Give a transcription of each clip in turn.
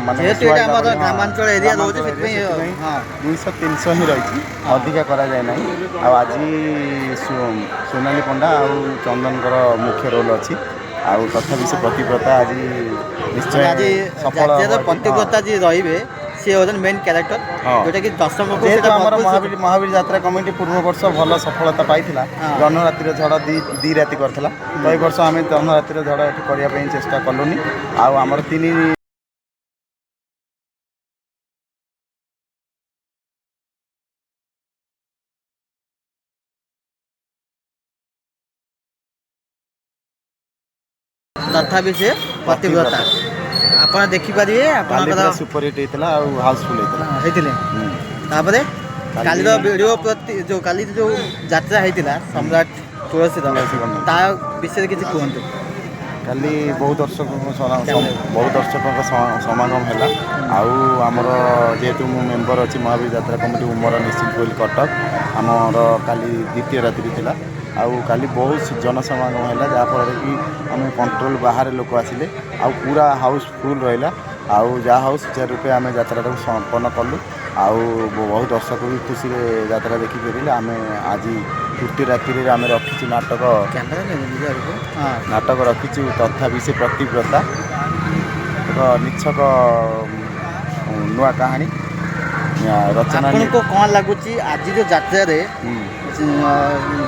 ମାନେ ଯେହେତୁ ଏଇଟା ସୁହାଇଲା ଆମର ଭଳି, ହଁ, ଗ୍ରାମାଞ୍ଚଳ ଏରିଆ ରହୁଛି, ଗ୍ରାମାଞ୍ଚଳ ସେଥିପାଇଁ ଏରିଆ, ସେଥିପାଇଁ 200 300 ହିଁ ରହିଛି, ଅଧିକା କରାଯାଏ ନାହିଁ। ଆଉ ଆଜି ସୋନାଲି ପଣ୍ଡା ଆଉ ଚନ୍ଦନଙ୍କର ମୁଖ୍ୟ ରୋଲ୍ ଅଛି। ଆଉ ତଥାପି ସେ ପତିବ୍ରତା ଆଜି ନିଶ୍ଚୟ ମାନେ ଆଜି ସଫଳ ଜାତୀୟର ହବ ଆଜି। ପତିବ୍ରତା ଯିଏ ରହିବେ, ସିଏ ହେଉଛନ୍ତି ମେନ୍ କ୍ୟାରେକ୍ଟର, ଯୋଉଟାକି ଦର୍ଶକଙ୍କୁ ଯେହେତୁ ସେଇଟା ଆମର ଭରପୁର ମହାବୀର ଯାତ୍ରା କମିଟି ପୂର୍ବ ବର୍ଷ ଭଲ ସଫଳତା ପାଇଥିଲା, ଜହ୍ନରାତିର ଝଡ଼ ଦି ରାତି କରିଥିଲା, ତ ଏ ବର୍ଷ ଆମେ ଜହ୍ନରାତିର ଝଡ଼ ଏଠି କରିବା ପାଇଁ ଚେଷ୍ଟା କଲୁନି। ଆଉ ଆମର ତିନି ତଥାପି ସେ ପତିବ୍ରତା ଆପଣ ଦେଖିପାରିବେ କାଲି ଆପଣଙ୍କର ପୁରା ସୁପର ହିଟ୍ ହେଇଥିଲା ଆଉ ହାଉସଫୁଲ୍ ହେଇଥିଲା। ହଁ, ହେଇଥିଲେ। ତାପରେ କାଲିର ଭିଡ଼ିଓ ପ୍ରତି ଯୋଉ କାଲି ଯୋଉ ଯାତ୍ରା ହେଇଥିଲା ସମ୍ରାଟ ତୁଳସୀର, ତୁଳସୀ ଗଣ୍ଡ। ତା ବିଷୟରେ କିଛି କୁହନ୍ତୁ। କାଲି ବହୁତ ଦର୍ଶକଙ୍କ ସମାଗମ ହେଲା। ଆଉ ଆମର ଯେହେତୁ ମୁଁ ମେମ୍ବର ଅଛି ମହାବୀର ଯାତ୍ରା କମିଟି ଉମର ନିଶ୍ଚିନ୍ତକୋଇଲି କଟକ, ଆମର କାଲି ଦ୍ୱିତୀୟ ରାତ୍ରି ଥିଲା। ଆଉ କାଲି ବହୁତ ଜନସମାଗମ ହେଲା, ଯାହାଫଳରେ କି ଆମେ କଣ୍ଟ୍ରୋଲ ବାହାରେ ଲୋକ ଆସିଲେ ଆଉ ପୁରା ହାଉସ୍ ଫୁଲ୍ ରହିଲା। ଆଉ ଯାହା ହଉ, ସୁଚାରୁ ରୂପେ ଆମେ ଯାତ୍ରାଟାକୁ ସମ୍ପନ୍ନ କଲୁ ଆଉ ବହୁତ ଦର୍ଶକ ବି ଖୁସିରେ ଯାତ୍ରା ଦେଖି ଫେରିଲେ। ଆମେ ଆଜି ତୃତୀୟ ରାତ୍ରିରେ ଆମେ ରଖିଛୁ ନାଟକ। କ୍ୟାମେରା ନିଜ ଆଡ଼କୁ, ହଁ। ନାଟକ ରଖିଛୁ ତଥାପି ସେ ପତିବ୍ରତା, ଏକ ନିଛକ ନୂଆ କାହାଣୀ ରଚନା। ଆପଣଙ୍କୁ କ'ଣ ଲାଗୁଛି, ଆଜି ଯୋଉ ଯାତ୍ରାରେ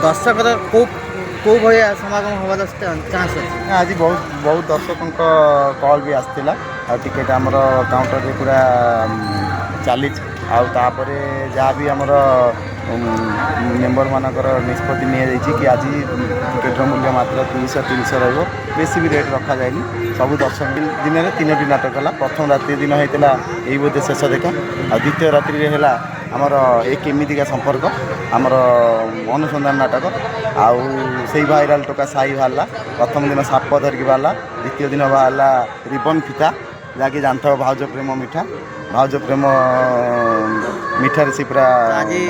ଦର୍ଶକର କୋଉ କୋଉ ଭଳିଆ ସମାଗମ ହେବାର ଚାନ୍ସ ଅଛି? ଆଜି ବହୁତ ବହୁତ ଦର୍ଶକଙ୍କ କଲ୍ ବି ଆସିଥିଲା ଆଉ ଟିକେଟ୍ ଆମର କାଉଣ୍ଟରରେ ପୁରା ଚାଲିଛି। ଆଉ ତାପରେ ଯାହା ବି ଆମର ମେମ୍ବରମାନଙ୍କର ନିଷ୍ପତ୍ତି ନିଆଯାଇଛି କି ଆଜି ଟିକେଟ୍ର ମୂଲ୍ୟ ମାତ୍ର 200 300 ରହିବ, ବେଶୀ ବି ରେଟ୍ ରଖାଯାଇନି। ସବୁ ଦର୍ଶକ ଦିନରେ ତିନୋଟି ନାଟକ ହେଲା। ପ୍ରଥମ ରାତ୍ରି ଦିନ ହେଇଥିଲା ଏଇ ବୋଧେ ଶେଷ ଦେଖା, ଆଉ ଦ୍ୱିତୀୟ ରାତ୍ରିରେ ହେଲା ଆମର ଏ କେମିତିକା ସମ୍ପର୍କ, ଆମର ଅନୁସନ୍ଧାନ ନାଟକ, ଆଉ ସେଇ ଭାଇରାଲ ଟୋକା ସାଇ ବାହାରିଲା। ପ୍ରଥମ ଦିନ ସାପ ଧରିକି ବାହାରିଲା, ଦ୍ୱିତୀୟ ଦିନ ବାହାରିଲା ରିବନ୍ ଫିତା, ଯାହାକି ଜାଣିଥିବ ଭାଉଜ ପ୍ରେମ ମିଠା, ଭାଉଜ ପ୍ରେମ ମିଠାରେ ସେ ପୁରା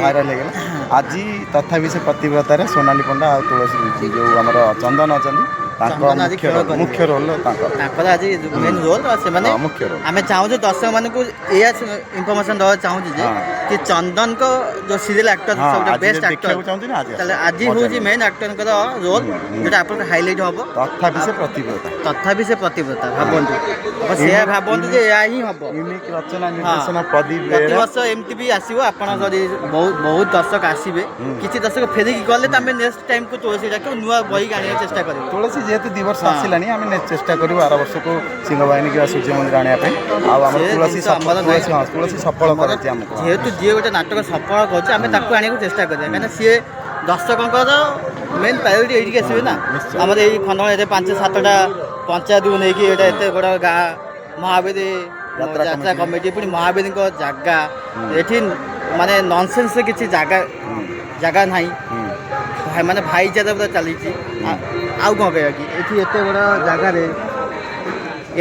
ଭାଇରାଲ ହେଇଗଲା। ଆଜି ତଥାପି ସେ ପତିବ୍ରତାରେ ସୋନାଲି ପଣ୍ଡା ଆଉ ତୁଳସୀ ଯେଉଁ ଆମର ଚନ୍ଦନ ଅଛନ୍ତି, ତାଙ୍କ ଚନ୍ଦନ ଆଜି ମୁଖ୍ୟ ଖେଳ ରୋଲ କରିବେ। ମୁଖ୍ୟ ରୋଲ ତାଙ୍କର। ତାଙ୍କର ଆଜି ମେନ୍ ରୋଲ ସେମାନେ। ହଁ, ମୁଖ୍ୟ ରୋଲ। ଆମେ ଚାହୁଁଛୁ ଦର୍ଶକମାନଙ୍କୁ ଏଇଆ ଇନଫର୍ମେସନ ଦେବାକୁ ଚାହୁଁଛୁ ଯେ କି ଚନ୍ଦନଙ୍କ ଯୋଉ ସିରିଏଲ ଆକ୍ଟର, ସବୁଠୁ ଆଜି ବେଷ୍ଟ ଯଦି ଆକ୍ଟର, ଦେଖିବାକୁ ଚାହୁଁଛନ୍ତି ନା, ଆଜି ତାହେଲେ ଆସନ୍ତୁ। ଆଜି ମଜା ହେଉଛି ନେବେ। ମେନ୍ ଆକ୍ଟରଙ୍କର ରୋଲ, ଯୋଉଟା ଆପଣଙ୍କ ହାଇଲାଇଟ୍ ହବ। ତଥାପି ସେ ପତିବ୍ରତା। ତଥାପି ସେ ପତିବ୍ରତା ଭାବନ୍ତୁ, ଆପଣ ସେୟା ଭାବନ୍ତୁ ଯେ ଏହା ହିଁ ହବ। ୟୁନିକ୍ ରଚନା, ନିର୍ଦ୍ଦେଶନା ପ୍ରଦୀପ ବେହେରା। ପ୍ରତିବର୍ଷ ଏମିତି ବି ଆସିବ। ଆପଣ ଯଦି ବହୁତ ବହୁତ ଦର୍ଶକ ଆସିବେ, କିଛି ଦର୍ଶକ ଫେରିକି ଗଲେ ତ ଆମେ ନେକ୍ସଟ ଟାଇମ୍କୁ ତୁଳସୀ ଡାକିବୁ, ନୂଆ ବହିକି ଆଣିବାକୁ ଚେଷ୍ଟା କରିବୁ। ତୁଳସୀ ଯେହେତୁ 2 ବର୍ଷ ଆସିଲାଣି, ଆମେ ଚେଷ୍ଟା କରିବୁ ଆର ବର୍ଷକୁ ସିଂହବାହିନୀ କିମ୍ବା ସୂର୍ଯ୍ୟ ମନ୍ଦିର ଆଣିବା ପାଇଁ। ଆଉ ଆମର ସେ ତୁଳସୀ ଜିନିଷ ଆମର ତୁଳସୀ ନାହିଁ। ହଁ, ତୁଳସୀ ସଫଳ ଆମର କରିଛି ଆମକୁ। ଯେହେତୁ ଯିଏ ଗୋଟେ ନାଟକ ସଫଳ କରୁଛି, ଆମେ ତାକୁ ଆଣିବାକୁ ଚେଷ୍ଟା କରିବା, କାହିଁକିନା ସିଏ ଦର୍ଶକଙ୍କର ମେନ୍ ପ୍ରାୟୋରିଟି ଏଇଠିକି ଆସିବେ ନା। ଆମର ଏଇ ଖଣ୍ଡମାଳରେ ପାଞ୍ଚ ସାତଟା ପଞ୍ଚାୟତକୁ ନେଇକି ଏଇଟା ଏତେ ବଡ଼ ଗାଁ ମହାବୀର ଯାତ୍ରା ଯାତ୍ରା କମିଟି। କମିଟି, ପୁଣି ମହାବୀରଙ୍କ ଜାଗା ଏଠି, ମାନେ ନନସେନ୍ସ କିଛି ଜାଗା ନାହିଁ। ମାନେ ଭାଇଚାରା ପୁରା ଚାଲିଛି। ଆଉ କ'ଣ କହିବା କି ଏଠି ଏତେ ବଡ଼ ଜାଗାରେ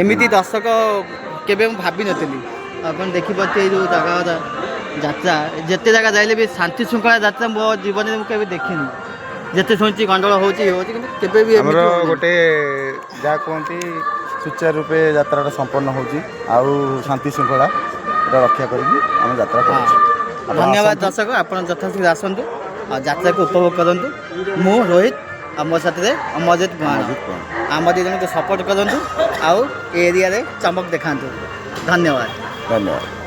ଏମିତି ଦର୍ଶକ କେବେ ମୁଁ ଭାବିନଥିଲି। ଆପଣ ଦେଖିପାରୁଥିବେ ଏଇ ଯେଉଁ ଜାଗା ଯାତ୍ରା, ଯେତେ ଜାଗା ଯାଇଲେ ବି ଶାନ୍ତି ଶୃଙ୍ଖଳା ଯାତ୍ରା ମୋ ଜୀବନରେ ମୁଁ କେବେ ଦେଖିନି। ଯେତେ ଶୁଣିଛି ଗଣ୍ଡଗୋଳ ହେଉଛି, ଇଏ ହେଉଛି, କିନ୍ତୁ କେବେ ବି ଆମର ଏମିତି ହଉନି। ଗୋଟେ ଯାହା କୁହନ୍ତି ସୁଚାରୁ ରୂପେ ଯାତ୍ରାଟା ସମ୍ପନ୍ନ ହେଉଛି ଆଉ ଶାନ୍ତି ଶୃଙ୍ଖଳା ରକ୍ଷା କରିକି ଆମେ ଯାତ୍ରା କରୁଛୁ। ଆପଣ ଧନ୍ୟବାଦ। ଆସନ୍ତୁ। ଦର୍ଶକ, ଆପଣ ଯଥାଶୀଘ୍ର ଆସନ୍ତୁ ଆଉ ଯାତ୍ରାକୁ ଉପଭୋଗ କରନ୍ତୁ। ମୁଁ ରୋହିତ ଆଉ ମୋ ସାଥିରେ ଅମରଜିତ ମହାରଣା। ଅମରଜିତ ମହାରଣା। ଆମ ଦୁଇ ଜଣଙ୍କୁ ସପୋର୍ଟ କରନ୍ତୁ ଆଉ ଏ ଏରିଆରେ ଚମକ ଦେଖାନ୍ତୁ। ଧନ୍ୟବାଦ। ଧନ୍ୟବାଦ।